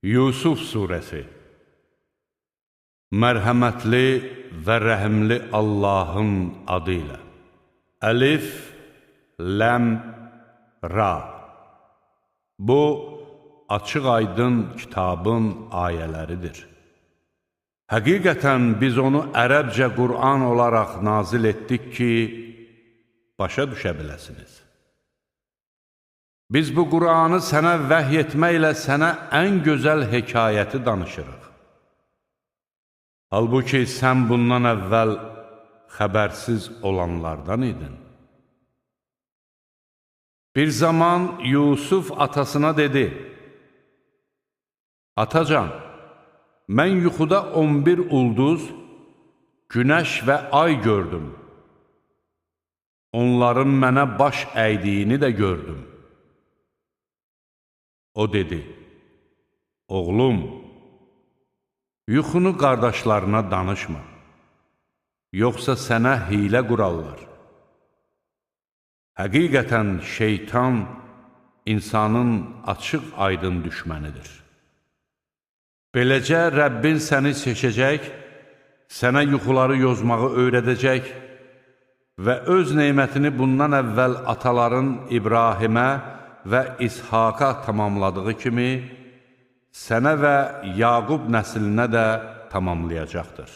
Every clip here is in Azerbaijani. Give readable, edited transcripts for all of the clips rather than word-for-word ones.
Yusuf Suresi. Mərhəmətli və rəhimli Allahın adı ilə. Əlif, Ləm, Ra. Bu, açıq-aydın kitabın ayələridir. Həqiqətən biz onu ərəbcə Qur'an olaraq nazil etdik ki, başa düşə biləsiniz. Biz bu Qur'anı sənə vəhy etməklə sənə ən gözəl hekayəti danışırıq. Halbuki sən bundan əvvəl xəbərsiz olanlardan idin. Bir zaman Yusuf atasına dedi, Atacan, mən yuxuda 11 ulduz, günəş və ay gördüm. Onların mənə baş əydiyini də gördüm. O dedi, oğlum, yuxunu qardaşlarına danışma, yoxsa sənə hiylə qurarlar. Həqiqətən şeytan insanın açıq-aydın düşmənidir. Beləcə Rəbbin səni seçəcək, sənə yuxuları yozmağı öyrədəcək və öz neymətini bundan əvvəl ataların İbrahimə və İshaqa tamamladığı kimi, sənə və Yaqub nəslinə də tamamlayacaqdır.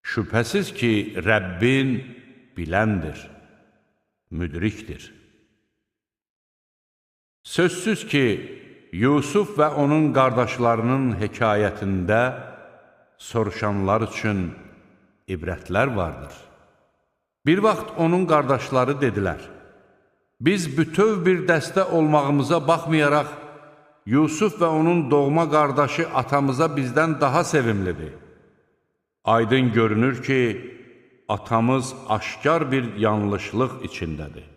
Şübhəsiz ki, Rəbbin biləndir, müdrikdir. Sözsüz ki, Yusuf və onun qardaşlarının hekayətində soruşanlar üçün ibrətlər vardır. Bir vaxt onun qardaşları dedilər, biz bütöv bir dəstə olmağımıza baxmayaraq, Yusuf və onun doğma qardaşı atamıza bizdən daha sevimlidir. Aydın görünür ki, atamız aşkar bir yanlışlıq içindədir.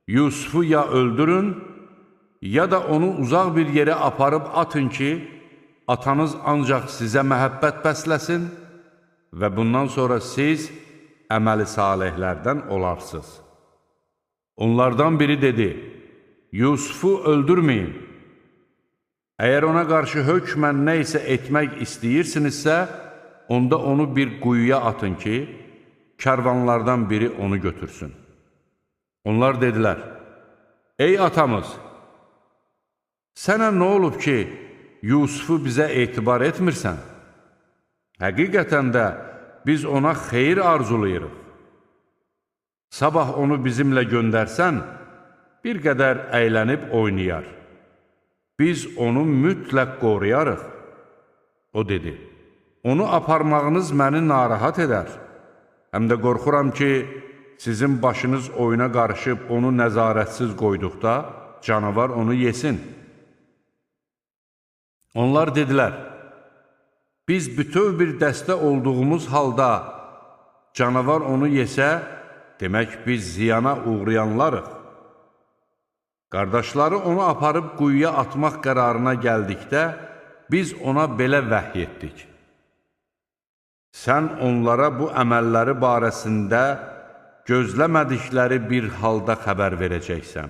Yusufu ya öldürün, ya da onu uzaq bir yerə aparıb atın ki, atanız ancaq sizə məhəbbət bəsləsin və bundan sonra siz əməli salihlərdən olarsınız. Onlardan biri dedi, Yusufu öldürməyin. Əgər ona qarşı hökmən nə isə etmək istəyirsinizsə, onda onu bir quyuya atın ki, kərvanlardan biri onu götürsün. Onlar dedilər, ey atamız, sənə nə olub ki, Yusufu bizə etibar etmirsən? Həqiqətən də biz ona xeyir arzulayırıq. Sabah onu bizimlə göndərsən, bir qədər əylənib oynayar. Biz onu mütləq qoruyarıq. O dedi, onu aparmağınız məni narahat edər. Həm də qorxuram ki, sizin başınız oyuna qarışıb onu nəzarətsiz qoyduqda canavar onu yesin. Onlar dedilər, biz bütöv bir dəstə olduğumuz halda canavar onu yesə, demək biz ziyana uğrayanlarıq. Qardaşları onu aparıb quyuya atmaq qərarına gəldikdə, biz ona belə vəhy etdik. Sən onlara bu əməlləri barəsində gözləmədikləri bir halda xəbər verəcəksən.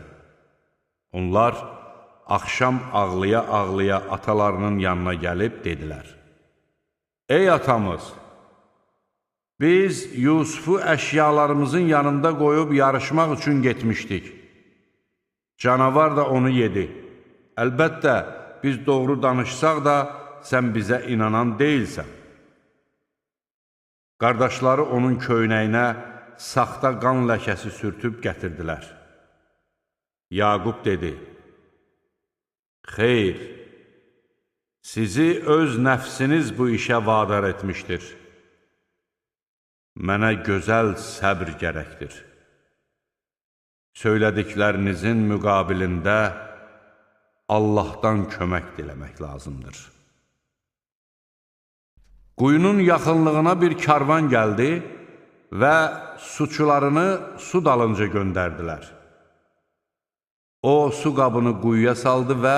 Onlar axşam ağlaya-ağlaya atalarının yanına gəlib dedilər, ey atamız, biz Yusufu əşyalarımızın yanında qoyub yarışmaq üçün getmişdik. Canavar da onu yedi. Əlbəttə, biz doğru danışsaq da sən bizə inanan deyilsən. Qardaşları onun köynəyinə saxta qan ləkəsi sürtüb gətirdilər. Yaqub dedi, xeyr, sizi öz nəfsiniz bu işə vadar etmişdir. Mənə gözəl səbr gərəkdir. Söylədiklərinizin müqabilində Allahdan kömək diləmək lazımdır. Quyunun yaxınlığına bir karvan gəldi və suçularını su dalınca göndərdilər. O, su qabını quyuya saldı və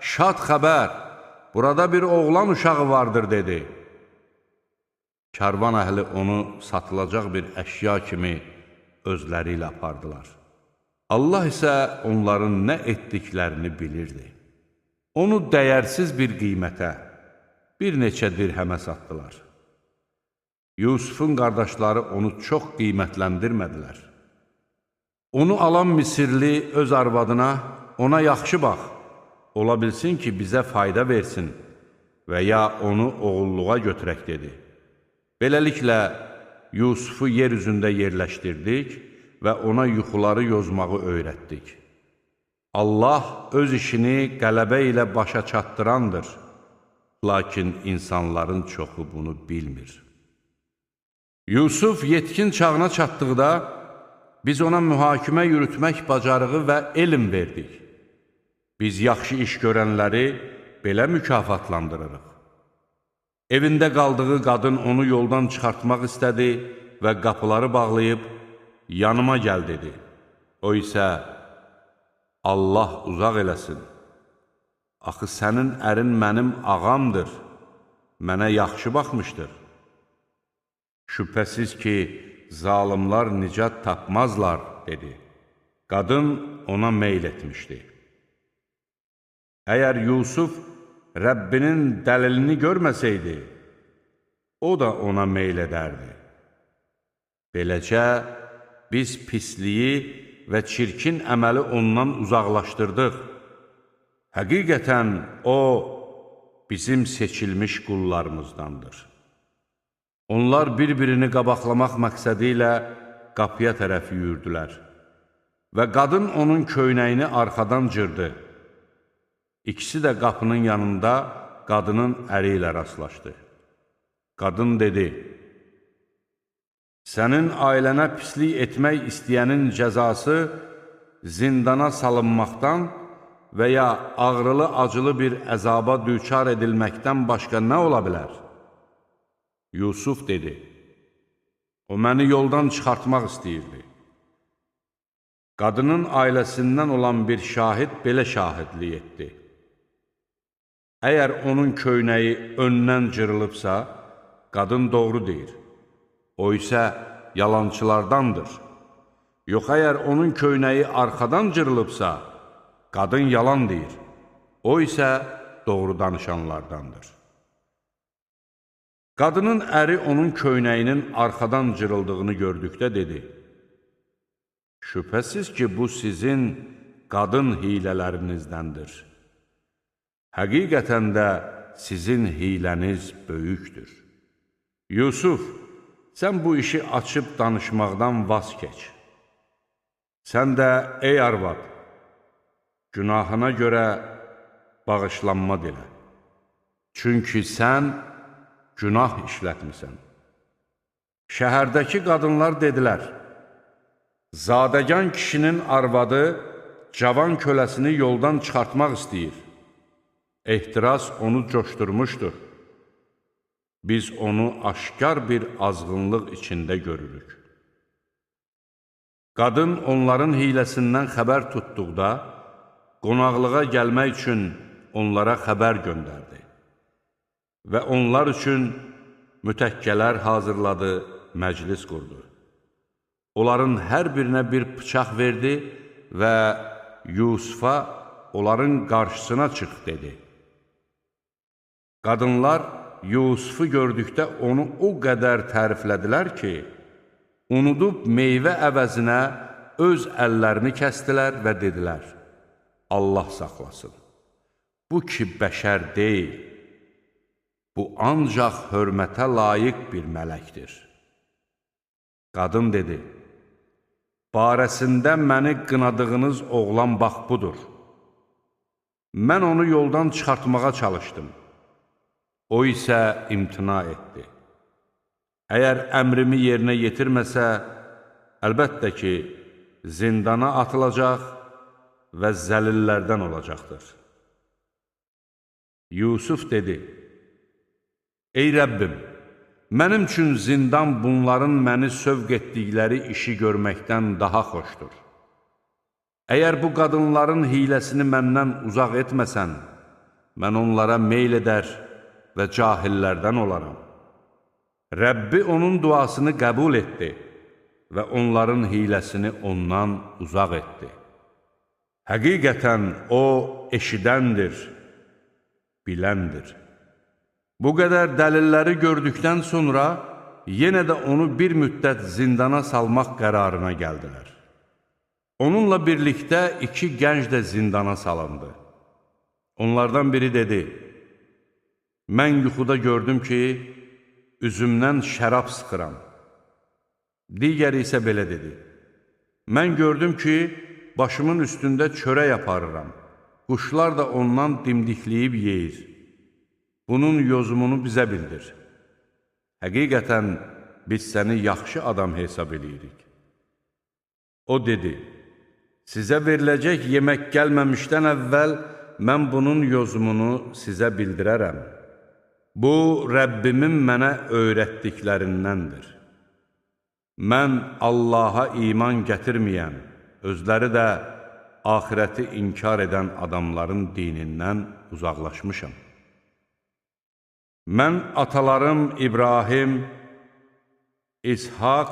şad xəbər, burada bir oğlan uşağı vardır, dedi. Karvan əhli onu satılacaq bir əşya kimi özləri ilə apardılar. Allah isə onların nə etdiklərini bilirdi. Onu dəyərsiz bir qiymətə, bir neçə dirhəmə satdılar. Yusufun qardaşları onu çox qiymətləndirmədilər. Onu alan Misirli öz arvadına, ona yaxşı bax, ola bilsin ki, bizə fayda versin və ya onu oğulluğa götürək dedi. Beləliklə, Yusufu yer üzündə yerləşdirdik və ona yuxuları yozmağı öyrətdik. Allah öz işini qələbə ilə başa çatdırandır, lakin insanların çoxu bunu bilmir. Yusuf yetkin çağına çatdıqda, biz ona mühakimə yürütmək bacarığı və elm verdik. Biz yaxşı iş görənləri belə mükafatlandırırıq. Evində qaldığı qadın onu yoldan çıxartmaq istədi və qapıları bağlayıb, yanıma gəl dedi. O isə, Allah uzaq eləsin. Axı sənin ərin mənim ağamdır, mənə yaxşı baxmışdır. Şübhəsiz ki, zalimlar nicat tapmazlar, dedi. Qadın ona meyl etmişdi. Əgər Yusuf Rəbbinin dəlilini görməsəydi, o da ona meyl edərdi. Beləcə, biz pisliyi və çirkin əməli ondan uzaqlaşdırdıq. Həqiqətən, o, bizim seçilmiş qullarımızdandır. Onlar bir-birini qabaqlamaq məqsədi ilə qapıya tərəf yüyürdülər və qadın onun köynəyini arxadan cırdı. İkisi də qapının yanında qadının əri ilə rastlaşdı. Qadın dedi, sənin ailənə pislik etmək istəyənin cəzası zindana salınmaqdan və ya ağrılı-acılı bir əzaba düçar edilməkdən başqa nə ola bilər? Yusuf dedi, o məni yoldan çıxartmaq istəyirdi. Qadının ailəsindən olan bir şahid belə şahidlik etdi. Əgər onun köynəyi öndən cırılıbsa, qadın doğru deyir. O isə yalançılardandır. Yox, əgər onun köynəyi arxadan cırılıbsa, qadın yalan deyir. O isə doğru danışanlardandır. Qadının əri onun köynəyinin arxadan cırıldığını gördükdə dedi, şübhəsiz ki, bu sizin qadın hilələrinizdəndir. Həqiqətən də sizin hiləniz böyükdür. Yusuf, sən bu işi açıb danışmaqdan vaz keç. Sən də, ey arvad, günahına görə bağışlanma dilə. Çünki sən günah işlətmisən. Şəhərdəki qadınlar dedilər, zadəgan kişinin arvadı cavan köləsini yoldan çıxartmaq istəyir. Ehtiras onu coşdurmuşdur. Biz onu aşkar bir azğınlıq içində görürük. Qadın onların hiləsindən xəbər tutduqda, qonaqlığa gəlmək üçün onlara xəbər göndərdi və onlar üçün mütəkkələr hazırladı, məclis qurdu. Onların hər birinə bir bıçaq verdi və Yusufa onların qarşısına çıx dedi. Qadınlar Yusufu gördükdə onu o qədər təriflədilər ki, unudub meyvə əvəzinə öz əllərini kəsdilər və dedilər, Allah saxlasın, bu ki bəşər deyil, bu ancaq hörmətə layiq bir mələkdir. Qadın dedi, barəsində məni qınadığınız oğlan bax budur. Mən onu yoldan çıxartmağa çalışdım. O isə imtina etdi. Əgər əmrimi yerinə yetirməsə, əlbəttə ki, zindana atılacaq və zəlillərdən olacaqdır. Yusuf dedi, ey Rəbbim, mənim üçün zindan bunların məni sövq etdikləri işi görməkdən daha xoşdur. Əgər bu qadınların hiləsini məndən uzaq etməsən, mən onlara meyl edər və cahillərdən olaram. Rəbbi onun duasını qəbul etdi və onların hiləsini ondan uzaq etdi. Həqiqətən o eşidəndir, biləndir. Bu qədər dəlilləri gördükdən sonra yenə də onu bir müddət zindana salmaq qərarına gəldilər. Onunla birlikdə iki gənc də zindana salındı. Onlardan biri dedi, mən yuxuda gördüm ki, üzümdən şərab sıxıram. Digəri isə belə dedi, mən gördüm ki, başımın üstündə çörək aparıram, quşlar da ondan dimdikləyib yeyir. Bunun yozumunu bizə bildir. Həqiqətən, biz səni yaxşı adam hesab eləyirik. O dedi, sizə veriləcək yemək gəlməmişdən əvvəl mən bunun yozumunu sizə bildirərəm. Bu, Rəbbimin mənə öyrətdiklərindəndir. Mən Allaha iman gətirməyən, özləri də axirəti inkar edən adamların dinindən uzaqlaşmışam. Mən atalarım İbrahim, İshaq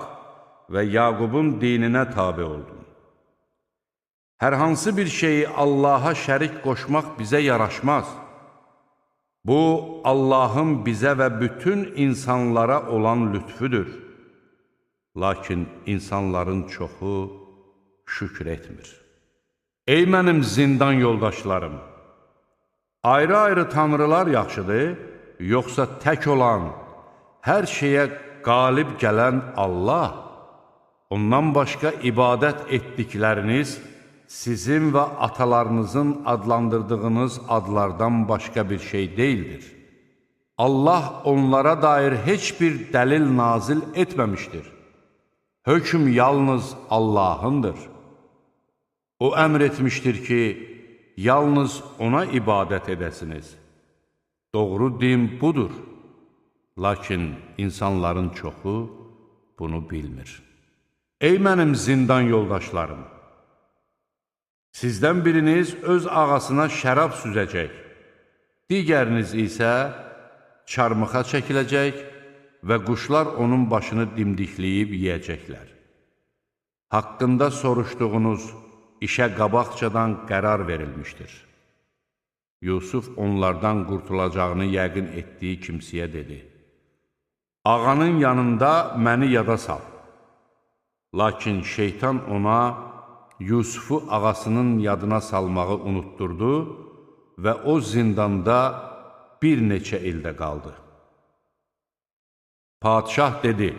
və Yaqubun dininə tabi oldum. Hər hansı bir şeyi Allaha şərik qoşmaq bizə yaraşmaz. Bu, Allahın bizə və bütün insanlara olan lütfüdür. Lakin insanların çoxu şükr etmir. Ey mənim zindan yoldaşlarım! Ayrı-ayrı tanrılar yaxşıdır, yoxsa tək olan, hər şeyə qalib gələn Allah, ondan başqa ibadət etdikləriniz sizin və atalarınızın adlandırdığınız adlardan başqa bir şey deyildir. Allah onlara dair heç bir dəlil nazil etməmişdir. Hökm yalnız Allahındır. O əmr etmişdir ki, yalnız ona ibadət edəsiniz. Doğru din budur. Lakin insanların çoxu bunu bilmir. Ey mənim zindan yoldaşlarım! Sizdən biriniz öz ağasına şərab süzəcək, digəriniz isə çarmıxa çəkiləcək və quşlar onun başını dimdikləyib yeyəcəklər. Haqqında soruşduğunuz işə qabaqcadan qərar verilmişdir. Yusuf onlardan qurtulacağını yəqin etdiyi kimsəyə dedi, ağanın yanında məni yada sal. Lakin şeytan ona Yusufu ağasının yadına salmağı unutturdu və o zindanda bir neçə ildə qaldı. Padişah dedi,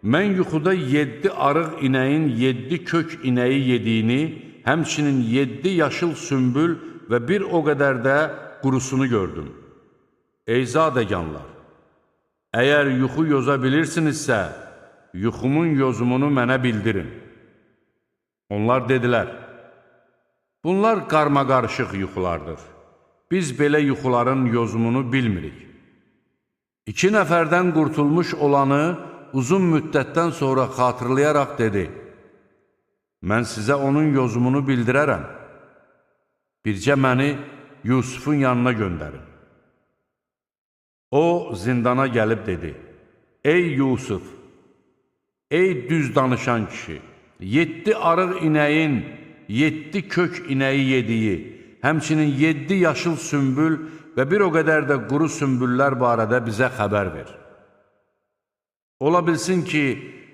mən yuxuda 7 arıq inəyin 7 kök inəyi yediyini, həmçinin 7 yaşıl sümbül və bir o qədər də qurusunu gördüm. Ey zadəganlar, əgər yuxu yoza bilirsinizsə, yuxumun yozumunu mənə bildirin. Onlar dedilər, bunlar qarmaqarışıq yuxulardır. Biz belə yuxuların yozumunu bilmirik. 2 nəfərdən qurtulmuş olanı uzun müddətdən sonra xatırlayaraq dedi, mən sizə onun yozumunu bildirərəm. Bircə məni Yusufun yanına göndərin. O zindana gəlib dedi, ey Yusuf, ey düz danışan kişi, 7 arıq inəyin, 7 kök inəyi yediyi, həmçinin 7 yaşıl sümbül və bir o qədər də quru sümbüllər barədə bizə xəbər ver. Ola bilsin ki,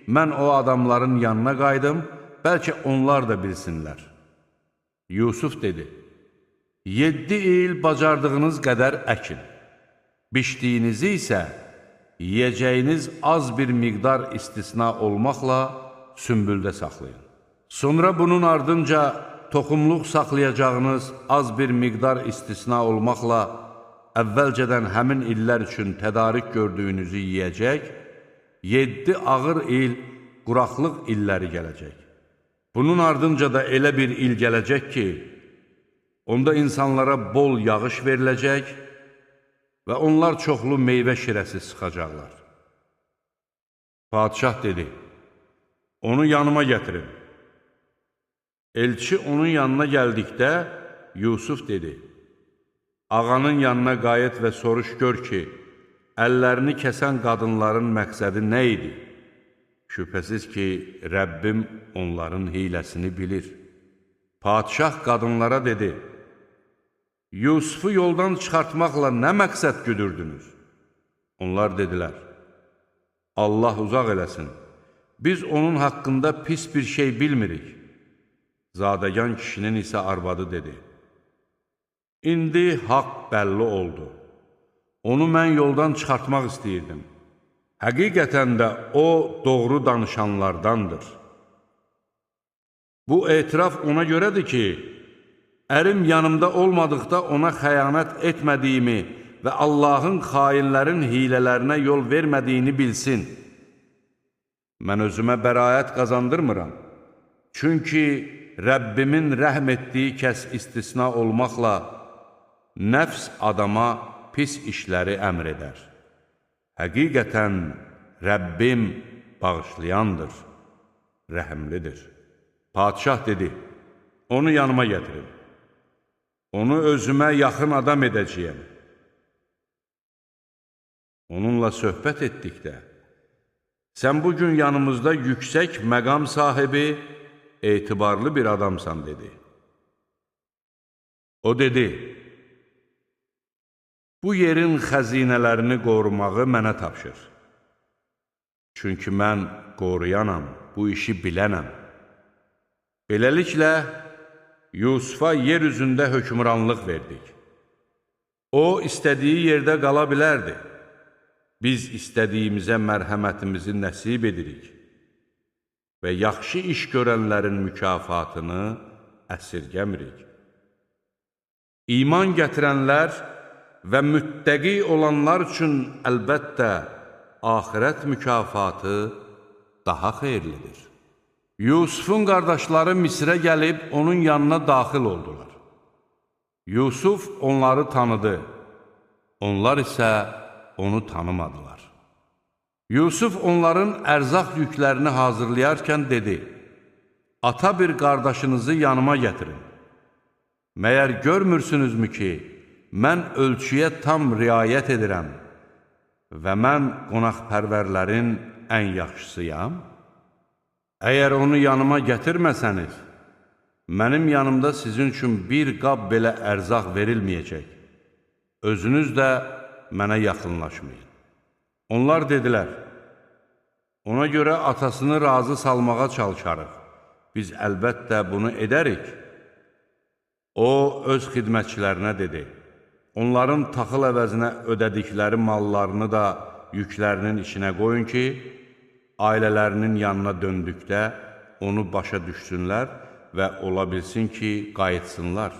mən o adamların yanına qayıdım, bəlkə onlar da bilsinlər. Yusuf dedi, 7 il bacardığınız qədər əkin, biçdiyinizi isə yiyəcəyiniz az bir miqdar istisna olmaqla sümbüldə saxlayın. Sonra bunun ardınca toxumluq saxlayacağınız az bir miqdar istisna olmaqla əvvəlcədən həmin illər üçün tədarik gördüyünüzü yiyəcək, 7 ağır il quraqlıq illəri gələcək. Bunun ardınca da elə bir il gələcək ki, onda insanlara bol yağış veriləcək və onlar çoxlu meyvə şirəsi sıxacaqlar. Padişah dedi, onu yanıma gətirin. Elçi onun yanına gəldikdə Yusuf dedi, ağanın yanına qayıt və soruş gör ki, əllərini kəsən qadınların məqsədi nə idi? Şübhəsiz ki, Rəbbim onların hiləsini bilir. Padişah qadınlara dedi, Yusufu yoldan çıxartmaqla nə məqsəd güdürdünüz? Onlar dedilər, Allah uzaq eləsin, biz onun haqqında pis bir şey bilmirik. Zadəgan kişinin isə arvadı dedi, İndi haqq bəlli oldu. Onu mən yoldan çıxartmaq istəyirdim. Həqiqətən də o, doğru danışanlardandır. Bu etiraf ona görədir ki, ərim yanımda olmadıqda ona xəyanət etmədiyimi və Allahın xainlərin hilələrinə yol vermədiyini bilsin. Mən özümə bəraət qazandırmıram. Çünki Rəbbimin rəhm etdiyi kəs istisna olmaqla nəfs adama pis işləri əmr edər. Həqiqətən Rəbbim bağışlayandır, rəhimlidir. Padişah dedi, onu yanıma gətirin. Onu özümə yaxın adam edəcəyəm. Onunla söhbət etdikdə, sən bugün yanımızda yüksək məqam sahibi, etibarlı bir adamsan, dedi. O dedi, bu yerin xəzinələrini qorumağı mənə tapşır. Çünki mən qoruyanam, bu işi bilənəm. Beləliklə, Yusufa yer üzündə hökmranlıq verdik. O, istədiyi yerdə qala bilərdi. Biz istədiyimizə mərhəmətimizi nəsib edirik və yaxşı iş görənlərin mükafatını əsirgəmirik. İman gətirənlər və müttəqi olanlar üçün əlbəttə axirət mükafatı daha xeyirlidir. Yusufun qardaşları Misrə gəlib onun yanına daxil oldular. Yusuf onları tanıdı, onlar isə onu tanımadılar. Yusuf onların ərzaq yüklərini hazırlayarkən dedi, ata bir qardaşınızı yanıma gətirin. Məyər görmürsünüzmü ki, mən ölçüyə tam riayət edirəm və mən qonaqpərvərlərin ən yaxşısıyam? Əgər onu yanıma gətirməsəniz, mənim yanımda sizin üçün bir qab belə ərzaq verilməyəcək. Özünüz də mənə yaxınlaşmayın. Onlar dedilər, ona görə atasını razı salmağa çalışarıq. Biz əlbəttə bunu edərik. O, öz xidmətçilərinə dedi, onların taxıl əvəzinə ödədikləri mallarını da yüklərinin içinə qoyun ki, ailələrinin yanına döndükdə onu başa düşsünlər və ola bilsin ki, qayıtsınlar.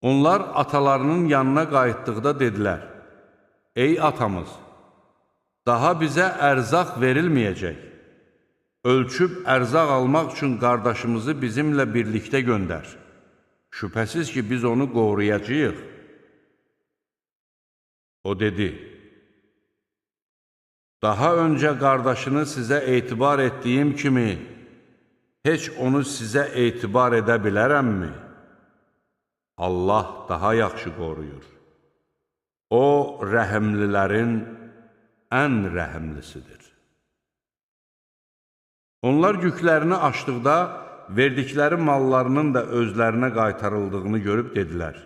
Onlar atalarının yanına qayıtdıqda dedilər, ey atamız, daha bizə ərzaq verilməyəcək. Ölçüb ərzaq almaq üçün qardaşımızı bizimlə birlikdə göndər. Şübhəsiz ki, biz onu qoruyacağıq. O dedi, daha öncə qardaşını sizə etibar etdiyim kimi, heç onu sizə etibar edə bilərəmmi? Allah daha yaxşı qoruyur. O, rəhimlilərin ən rəhimlisidir. Onlar yüklərini açdıqda, verdikləri mallarının da özlərinə qaytarıldığını görüb dedilər,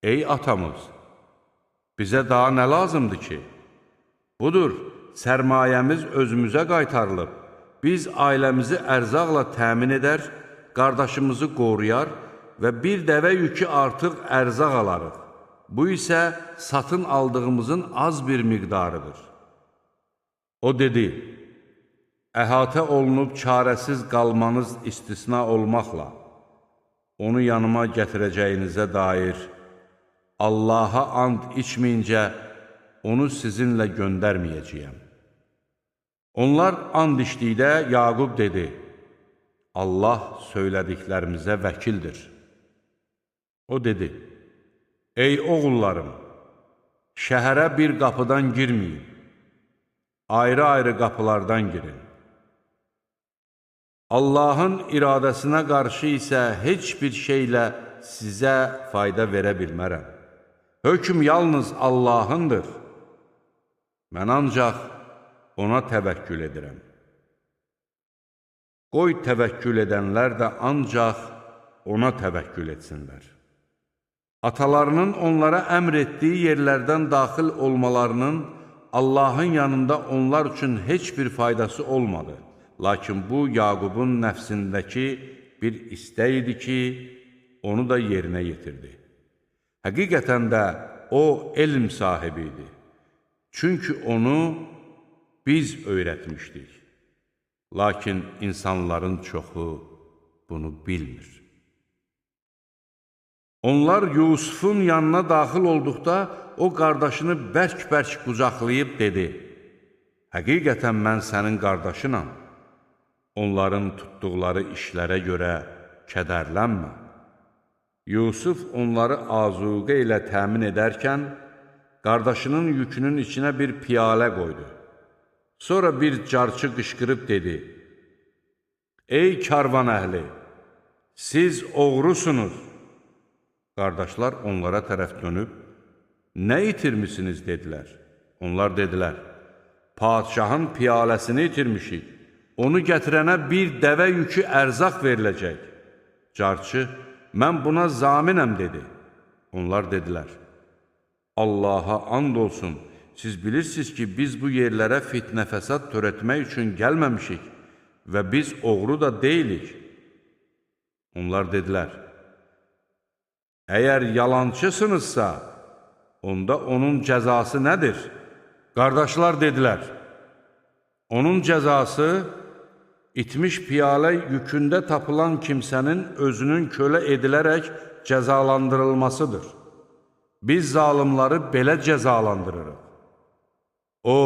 ey atamız, bizə daha nə lazımdır ki? Budur, sərmayəmiz özümüzə qaytarılıb, biz ailəmizi ərzaqla təmin edər, qardaşımızı qoruyar və bir dəvə yükü artıq ərzaq alarıq. Bu isə satın aldığımızın az bir miqdarıdır. O dedi, əhatə olunub çarəsiz qalmanız istisna olmaqla, onu yanıma gətirəcəyinizə dair Allaha and içməyincə onu sizinlə göndərməyəcəyəm. Onlar and içdikdə Yaqub dedi, Allah söylədiklərimizə vəkildir. O dedi, ey oğullarım, şəhərə bir qapıdan girməyin, ayrı-ayrı qapılardan girin. Allahın iradəsinə qarşı isə heç bir şeylə sizə fayda verə bilmərəm. Hökm yalnız Allahındır. Mən ancaq ona təvəkkül edirəm. Qoy təvəkkül edənlər də ancaq ona təvəkkül etsinlər. Atalarının onlara əmr etdiyi yerlərdən daxil olmalarının Allahın yanında onlar üçün heç bir faydası olmadı. Lakin bu, Yaqubun nəfsindəki bir istək idi ki, onu da yerinə yetirdi. Həqiqətən də o, elm sahibi idi. Çünki onu biz öyrətmişdik. Lakin insanların çoxu bunu bilmir. Onlar Yusufun yanına daxil olduqda, o qardaşını bərk-bərk qucaqlayıb dedi, həqiqətən mən sənin qardaşınam. Onların tutduqları işlərə görə kədərlənmə. Yusuf onları azuqə ilə təmin edərkən, qardaşının yükünün içinə bir piyalə qoydu. Sonra bir carçı qışqırıb dedi, ey karvan əhli, siz oğrusunuz. Qardaşlar onlara tərəf dönüb, nə itirmisiniz, dedilər. Onlar dedilər, padşahın piyaləsini itirmişik, onu gətirənə bir dəvə yükü ərzaq veriləcək. Carçı, mən buna zaminəm, dedi. Onlar dedilər, Allaha and olsun, siz bilirsiniz ki, biz bu yerlərə fitnə fəsad törətmək üçün gəlməmişik və biz oğru da deyilik. Onlar dedilər, əgər yalancısınızsa, onda onun cəzası nədir? Qardaşlar dedilər, onun cəzası itmiş piyalə yükündə tapılan kimsənin özünün kölə edilərək cəzalandırılmasıdır. Biz zalimları belə cəzalandırırıq. O,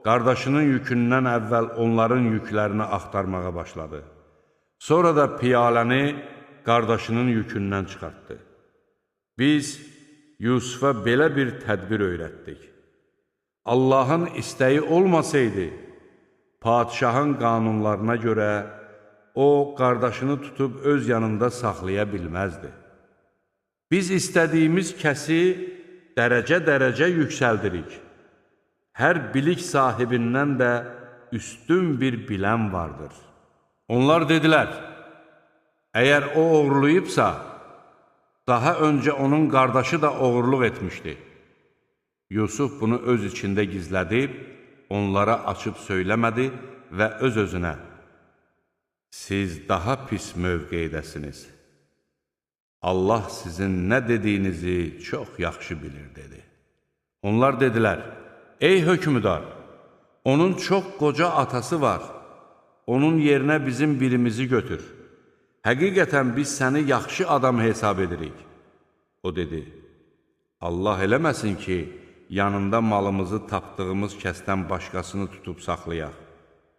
qardaşının yükündən əvvəl onların yüklərini axtarmağa başladı. Sonra da piyaləni qardaşının yükündən çıxartdı. Biz Yusufa belə bir tədbir öyrətdik. Allahın istəyi olmasaydı, padşahın qanunlarına görə o, qardaşını tutub öz yanında saxlaya bilməzdi. Biz istədiyimiz kəsi dərəcə-dərəcə yüksəldirik. Hər bilik sahibindən də üstün bir bilən vardır. Onlar dedilər, əgər o oğurlayıbsa, daha öncə onun qardaşı da oğurluq etmişdi. Yusuf bunu öz içində gizlədib, onlara açıb söyləmədi və öz-özünə, siz daha pis mövqeydəsiniz. Allah sizin nə dediyinizi çox yaxşı bilir, dedi. Onlar dedilər, ey hökmdar, onun çox qoca atası var, onun yerinə bizim birimizi götür. Həqiqətən biz səni yaxşı adam hesab edirik. O dedi, Allah eləməsin ki, yanında malımızı tapdığımız kəsdən başqasını tutub saxlayaq.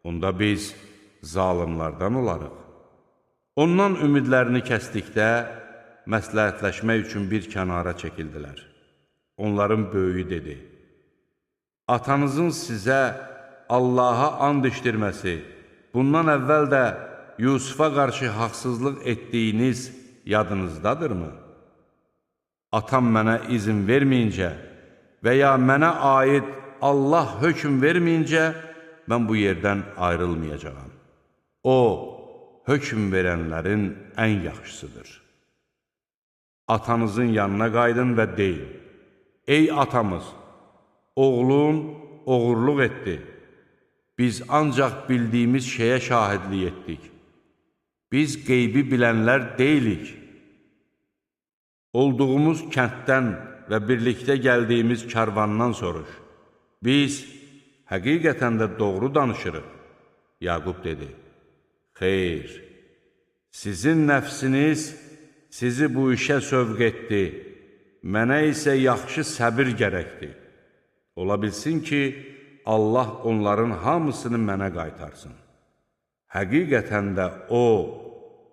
Onda biz zalimlardan olarıq. Ondan ümidlərini kəsdikdə, məsləhətləşmək üçün bir kənara çəkildilər. Onların böyüyü dedi, atanızın sizə Allaha and içdirməsi, bundan əvvəl də Yusufa qarşı haqsızlıq etdiyiniz yadınızdadırmı? Atam mənə izin verməyincə və ya mənə aid Allah hökm verməyincə, mən bu yerdən ayrılmayacağam. O, hökm verənlərin ən yaxşısıdır. Atanızın yanına qaydın və deyin, ey atamız, oğlun oğurluq etdi. Biz ancaq bildiyimiz şeyə şahidlik etdik. Biz qeybi bilənlər deyilik. Olduğumuz kənddən və birlikdə gəldiyimiz karvandan soruş. Biz həqiqətən də doğru danışırıq. Yaqub dedi, xeyr, sizin nəfsiniz sizi bu işə sövq etdi, mənə isə yaxşı səbir gərəkdir. Ola bilsin ki, Allah onların hamısını mənə qaytarsın. Həqiqətən də O,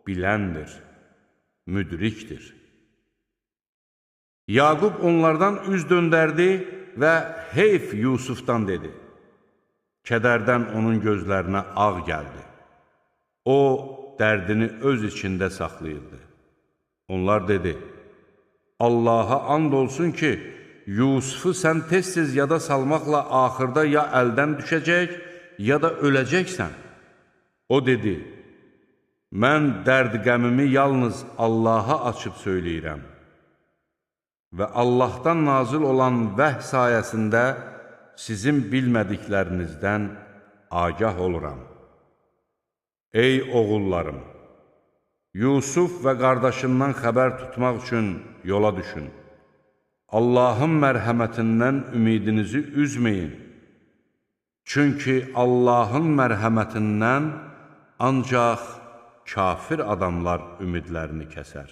biləndir, müdrikdir. Yaqub onlardan üz döndərdi və heyf Yusufdan dedi. Kədərdən onun gözlərinə ağ gəldi. O, dərdini öz içində saxlayırdı. Onlar dedi, Allaha and olsun ki, Yusufu sən tez-tez yada salmaqla axırda ya əldən düşəcək, ya da öləcəksən. O dedi, mən dərd-qəmimi yalnız Allaha açıb söyləyirəm. Və Allahdan nazil olan vəh sayəsində sizin bilmədiklərinizdən agah oluram. Ey oğullarım! Yusuf və qardaşından xəbər tutmaq üçün yola düşün. Allahın mərhəmətindən ümidinizi üzməyin. Çünki Allahın mərhəmətindən ancaq kafir adamlar ümidlərini kəsər.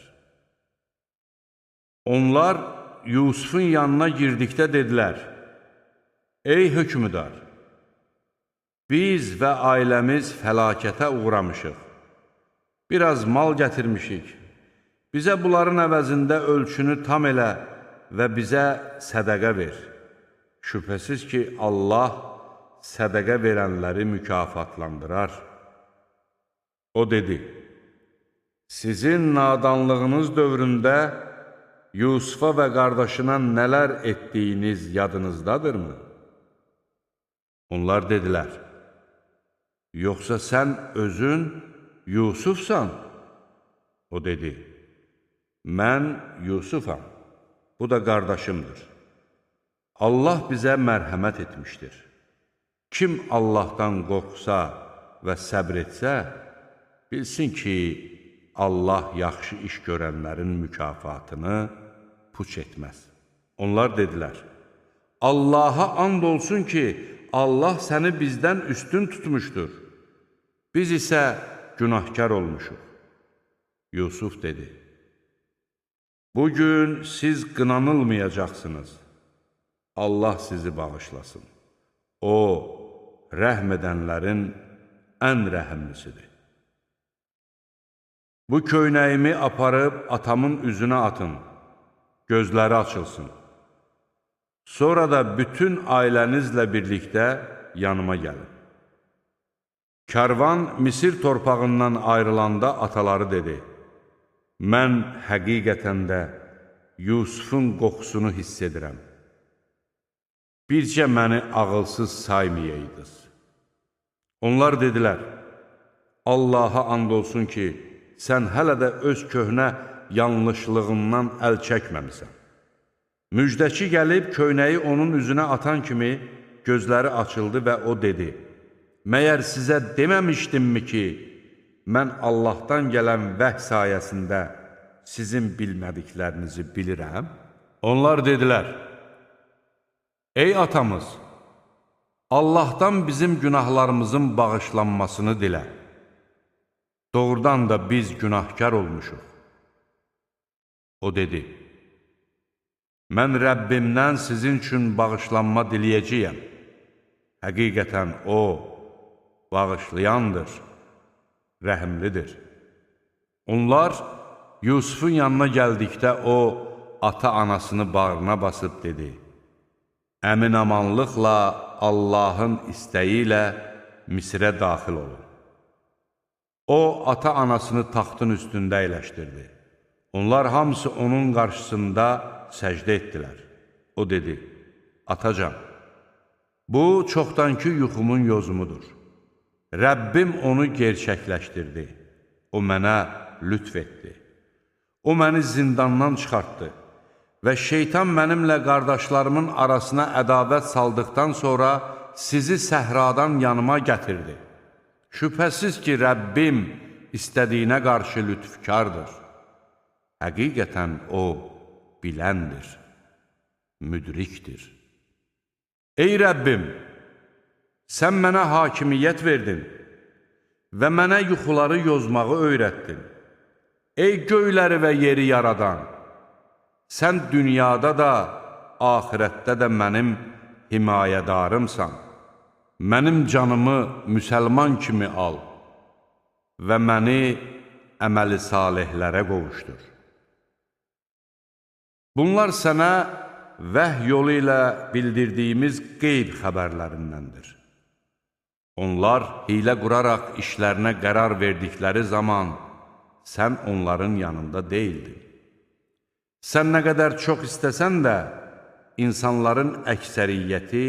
Onlar Yusufun yanına girdikdə dedilər, Ey hökmdar, biz və ailəmiz fəlakətə uğramışıq. Biraz mal gətirmişik. Bizə bunların əvəzində ölçünü tam elə və bizə sədəqə ver. Şübhəsiz ki, Allah sədəqə verənləri mükafatlandırar. O dedi, sizin nadanlığınız dövründə Yusufa və qardaşına nələr etdiyiniz yadınızdadırmı? Onlar dedilər, yoxsa sən özün Yusufsan? O dedi, mən Yusufam, bu da qardaşımdır. Allah bizə mərhəmət etmişdir. Kim Allahdan qorxsa və səbr etsə, bilsin ki, Allah yaxşı iş görənlərin mükafatını puç etməz. Onlar dedilər, Allaha and olsun ki, Allah səni bizdən üstün tutmuşdur. Biz isə günahkar olmuşuq. Yusuf dedi, bugün siz qınanılmayacaqsınız. Allah sizi bağışlasın. O, rəhm edənlərin ən rəhimlisidir. Bu köynəyimi aparıb atamın üzünə atın, gözləri açılsın. Sonra da bütün ailənizlə birlikdə yanıma gəlin. Karvan Misir torpağından ayrılanda ataları dedi, mən həqiqətən də Yusufun qoxusunu hiss edirəm. Bircə məni ağılsız saymayaydınız. Onlar dedilər, Allaha and olsun ki, sən hələ də öz köhnə yanlışlığından əl çəkməmisən. Müjdəçi gəlib köynəyi onun üzünə atan kimi gözləri açıldı və o dedi, məyər sizə deməmişdimmi ki, mən Allahdan gələn vəh sayəsində sizin bilmədiklərinizi bilirəm? Onlar dedilər, ey atamız, Allahdan bizim günahlarımızın bağışlanmasını dilə. Doğrudan da biz günahkar olmuşuq. O dedi, mən Rəbbimdən sizin üçün bağışlanma diləyəcəyəm. Həqiqətən O, bağışlayandır, rəhimlidir. Onlar Yusufun yanına gəldikdə o, ata-anasını bağrına basıb dedi, əmin-amanlıqla Allahın istəyi ilə Misirə daxil olun. O, ata-anasını taxtın üstündə əyləşdirdi. Onlar hamısı onun qarşısında səcdə etdilər. O dedi, atacan, bu çoxdankı yuxumun yozumudur. Rəbbim onu gerçəkləşdirdi. O mənə lütf etdi. O məni zindandan çıxartdı və şeytan mənimlə qardaşlarımın arasına ədavət saldıqdan sonra sizi səhradan yanıma gətirdi. Şübhəsiz ki, Rəbbim istədiyinə qarşı lütfkardır. Həqiqətən O biləndir, müdrikdir. Ey Rəbbim, sən mənə hakimiyyət verdin və mənə yuxuları yozmağı öyrətdin. Ey göyləri və yeri yaradan, sən dünyada da, axirətdə də mənim himayədarımsan. Mənim canımı müsəlman kimi al və məni əməli salihlərə qovuşdur. Bunlar sənə vəhy yolu ilə bildirdiyimiz qeyb xəbərlərindəndir. Onlar hiylə quraraq işlərinə qərar verdikləri zaman sən onların yanında deyildin. Sən nə qədər çox istəsən də, insanların əksəriyyəti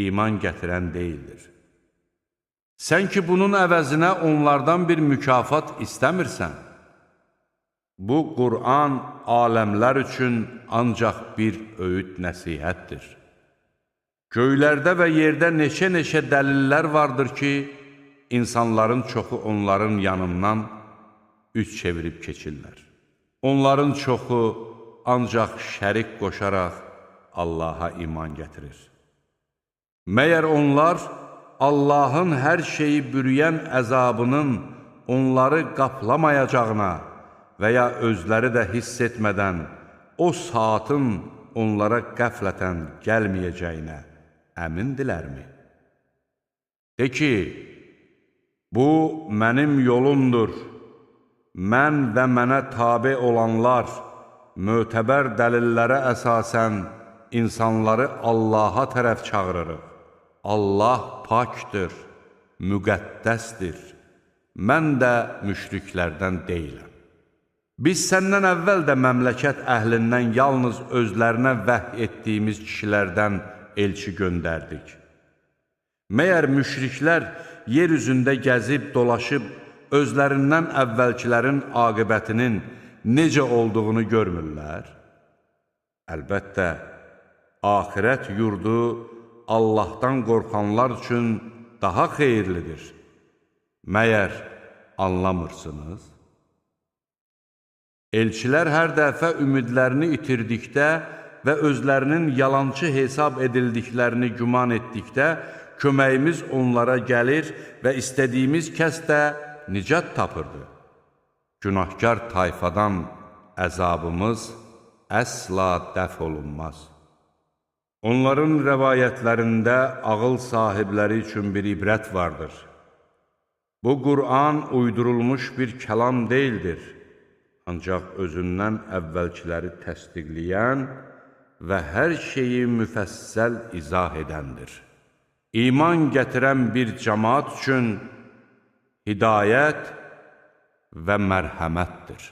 iman gətirən deyildir. Sən ki, bunun əvəzinə onlardan bir mükafat istəmirsən, Bu Qur'an aləmlər üçün ancaq bir öyüd nəsihətdir. Göylərdə və yerdə neçə-neçə dəlillər vardır ki, insanların çoxu onların yanından üz çevirib keçirlər. Onların çoxu ancaq şərik qoşaraq Allaha iman gətirir. Məyər onlar Allahın hər şeyi bürüyən əzabının onları qaplamayacağına və ya özləri də hiss etmədən o saatın onlara qəflətən gəlməyəcəyinə əmindilərmi? De ki, bu mənim yolumdur. Mən və mənə tabe olanlar mötəbər dəlillərə əsasən insanları Allaha tərəf çağırırıq. Allah pakdır, müqəddəsdir. Mən də müşriklərdən deyiləm. Biz səndən əvvəl də məmləkət əhlindən yalnız özlərinə vəhy etdiyimiz kişilərdən elçi göndərdik. Məyər müşriklər yer üzündə gəzib, dolaşıb, özlərindən əvvəlkilərin aqibətinin necə olduğunu görmürlər? Əlbəttə, axirət yurdu Allahdan qorxanlar üçün daha xeyirlidir. Məyər anlamırsınız? Elçilər hər dəfə ümidlərini itirdikdə və özlərinin yalançı hesab edildiklərini güman etdikdə, köməyimiz onlara gəlir və istədiyimiz kəs də nicat tapırdı. Günahkar tayfadan əzabımız əsla dəf olunmaz. Onların rəvayətlərində ağıl sahibləri üçün bir ibrət vardır. Bu Qur'an uydurulmuş bir kəlam deyildir. Ancaq özündən əvvəlkiləri təsdiqləyən və hər şeyi müfəssəl izah edəndir. İman gətirən bir cəmaat üçün hidayət və mərhəmətdir.